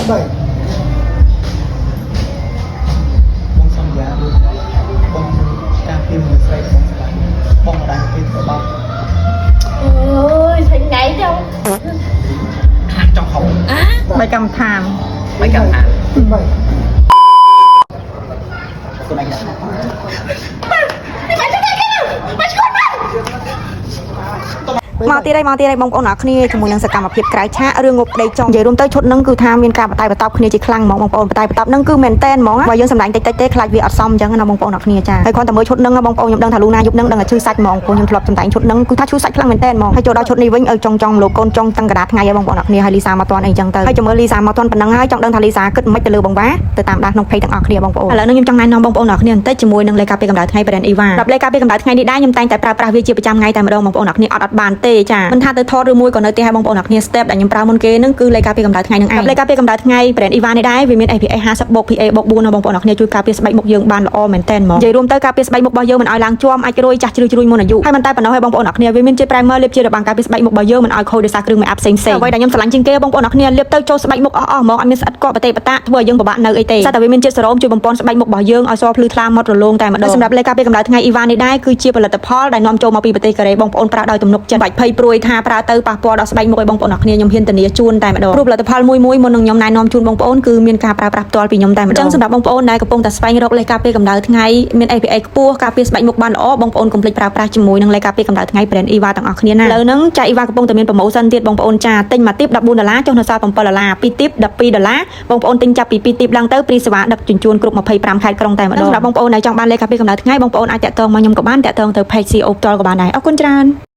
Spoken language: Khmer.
3 បងសន្យាដូចបងការពារមនុស្សស្រីបងស្លាញ់បងមិនដែលគេធ្វើបាប អូយថ្ងៃថ្ងៃចុង ខ្លាំងចង់ហប់ បាយកម្មដ្ឋាន មិនកម្មអាន 3 ខ្លួនឯងដែរ មកទៀតហើយមកទៀតហើយបងប្អូនអរគ្នាជាមួយនឹងសកម្មភាពក្រៅឆាករឿងងប់ប្តីចុងនិយាយរួមទៅឈុតហ្នឹងគឺថាមានការបតែបតបគ្នាជាខ្លាំងហ្មងបងប្អូនបតែបតបហ្នឹងគឺមែនតែនហ្មងបើយើងសម្ដែងតិចតិចទេខ្លាចវាអត់សមអញ្ចឹងណាបងប្អូនអរគ្នាចាហើយគ្រាន់តែមើលឈុតហ្នឹងបងប្អូនខ្ញុំដឹងថាលូណាយប់ហ្នឹងដឹងតែឈឺសាច់ហ្មងព្រោះខ្ញុំធ្លាប់សម្ដែងឈុតហ្នឹងគឺថាឈឺសាច់ខ្លាំងមែនតែនហ្មងហើយចូលដល់ឈុតនេះវិញឲ្យចង់ចង់លោកកូនចង់តាំងកដាថ្ងៃឲ្យបងប្អូនអរគ្នាហើយលីសាមកតាន់អីចឹងទៅហើយចាំមើលលីសាមកតាន់ប៉ុណ្ណឹងហើយចង់ដឹងថាលីសាគិតមិនទៅលើបងវ៉ាទៅតាមដានក្នុង page ទាំងអស់គ្នាបងប្អូនឥឡូវនេះខ្ញុំចង់ណែនាំបងប្អូនអរគ្នាបន្តិចជាមួយនឹងលេខការពារកម្ដៅថ្ងៃ brand Eva រាប់លេខការពារកម្ដៅថ្ងៃនេះដែរខ្ញុំតែងតែប្រើប្រាស់វាជាប្រចាំថ្ងៃតែម្ដងបងប្អូនអរគ្នាអត់អត់បានទេចាមិនថាទៅថតឬមួយក៏នៅផ្ទះឲ្យបងប្អូនអរគ្នា step ដែលខ្ញុំប្រើមុនគេនឹងគឺលេខការពារកម្ដៅថ្ងៃនឹងឯងលេខការពារកម្ដៅថ្ងៃ brand Eva នេះដែរវាមាន SPF 50បូក PA បូក4ណាបងប្អូនអរគ្នាជួយការពារស្បែកមុខយើងបានល្អមែនទែនហ្មងនិយាយរួមទៅការពារស្បែកមុខរបស់យើងមិនឲ្យឡើងជាំអាចរុយចាស់ជ្រឿជ្រួញមុនអាយុហើយមិនតែប៉ុណ្ណោះឲ្យបងប្អូនអរគ្នាវាមានជា primer លាបជារបាំងការពារស្បែកមុខរបស់យើងមិនឲ្យខូចដោយសារគ្រឿង make up ផ្សេងៗអ្វីដែលខ្ញុំស្រឡាញ់ជាងគេបងប្អូនអរគ្នាលាបទៅចូលស្បែកមុខអស់អស់ហ្មងអត់មានស្អិតកកបតេបតាធ្វើឲ្យយើងពិបាកនៅអីទេសតែវាមានជាតិសេរ៉ូមជួយបំពន់ស្បែកមុខរបស់យើងឲ្យសភ្លឺថ្លាម៉ត់រលោងតែម្ដងសម្រាប់លេខការពារកម្ដៅថ្ងៃ Eva នេះដែរគឺជាផលិតផលដែលនាំចូលមកពីប្រទេសកូរ៉េបងប្អូនប្រើដោយទំនុកចិត្តបាច់ភ័យព្រួយថាប្រើទៅប៉ះពាល់ដល់ស្បែកមុខឲ្យបងប្អូនអរគ្នាខ្ញុំហ៊ានធានាជូនតែម្ដងព្រោះផលិតផលមួយមួយមុននឹងខ្ញុំណែនាំជូនបងប្អូនគឺមានការប្រើប្រាស់ផ្ទាល់ពីខ្ញុំតែម្ដងអញ្ចឹងសម្រាប់បងប្អូនដែលកំពុងតែស្វែងរកលេសការពារកម្ដៅថ្ងៃមាន SPF ខ្ពស់ការពារស្បែកមុខបានល្អបងប្អូនកុំភ្លេចប្រើប្រាស់ជាមួយនឹងលេសការពារកម្ដៅថ្ងៃ brand Eva ទាំងអស់គ្នាណាឥឡូវហ្នឹងចា Eva កំពុងតែមាន promotion ទៀតបងប្អូនចាទិញមួយទីប14ដុល្លារចុះនៅសល់7ដុល្លារពីរទីប12ដុល្លារបងប្អូនទិញចាប់ពី2ទីបឡើងទៅព្រីសេវាដឹកជញ្ជូនគ្រប់25ខេត្តក្រុងតែម្ដងសម្រាប់បងប្អូនដែលចង់បានលេសការពារកម្ដៅថ្ងៃបងប្អូនអាចតាក់ទងមកខ្ញុំក៏បានតាក់ទងទៅ page CEO ផ្ទាល់ក៏បានដែរអរគុណច្រើន។